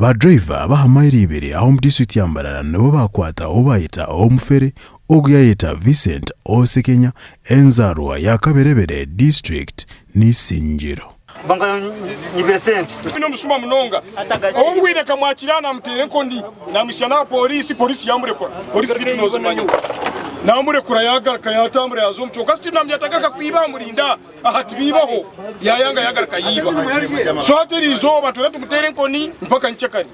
Ba driver b'aha mayiro ibiri aha omu disiturikiti ya Mbarara nibo baakwata ou baayeta omufere ogu yaayeta Vincent Osekenya enzaarwa ya Kaberebere disiturikiti n'Isingiro. Banga nyibire sente. Ni omushuma munonga. Ou ngwire nkamwakira namuteera enkoni namuhitsya n'aha pooriisi, pooriisi yamurekura. Pooriisi zaitu noozimanya. Namurekura yaagaruka yaatambura yaaza omu kyonka still namugira atagaruka kwiba amurinda aha tibiibaho yaayanga yaagaruka yaiba. So hati eriizooba twena tumuteere enkoni mpaka nkyekare.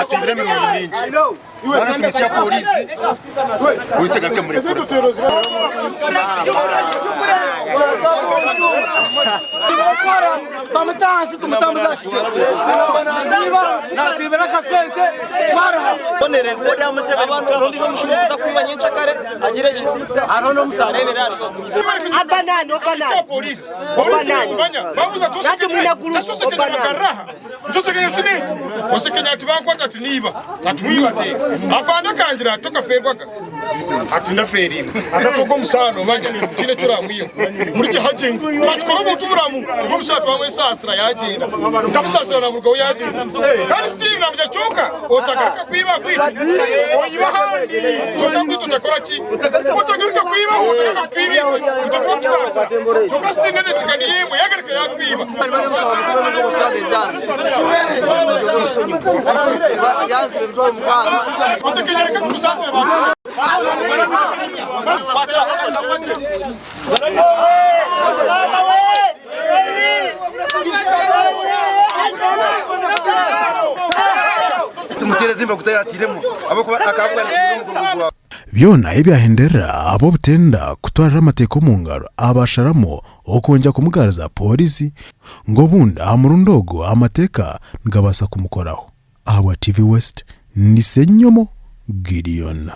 Atwibire emirundi mingi. Bana tumusya polisi. Polisi egaruke murekura. Bamuta ahansi tumutambuze aha kigyere. Nangwa naziiba natwibira akasente twaruha. Ondiijo omushuma okuza kwiba nyencakare agire ki hariho n'omusaara ari Obanani, obanani. Obanani. Nati mwine group, obanani. Ntosekenya sineti osekenya ati bankwata ati niiba ati mwiba ati afande akangira ati tokaferwaga ati ndaferiirwe ati ati ogwo omusaano omanya tihaine eki oramwiheho muri gye twakikora obuntu buramu ogwo omusaano twamwesaasira yagyenda nkamusaasira namurugaho yagyenda kandi still namugira kyonka otagaruka kwiba kwitu oyibe ahandi kyonka kwitu otakora ki otagaruka kwiba otagaruka kutwiba itwe itwe twakusaasira kyonka still n'edakiika niyo emwe yagaruka yatwiba. Osekenya reka tumusaasire bantu. Tumuteere ezimba kuta yateiremu ahabw'okuba akaba nateera omugongo gwawe. Byona ebyahenderera ahabw'obutenda kutwarira amateeka omu ngaro abasharamu okwongera kumugaruza poorisi ngu obundi aha murundi ogu amateeka nigabaasa kumukoraho. Ahabwa TV West, ndi Ssenyomo Gideon.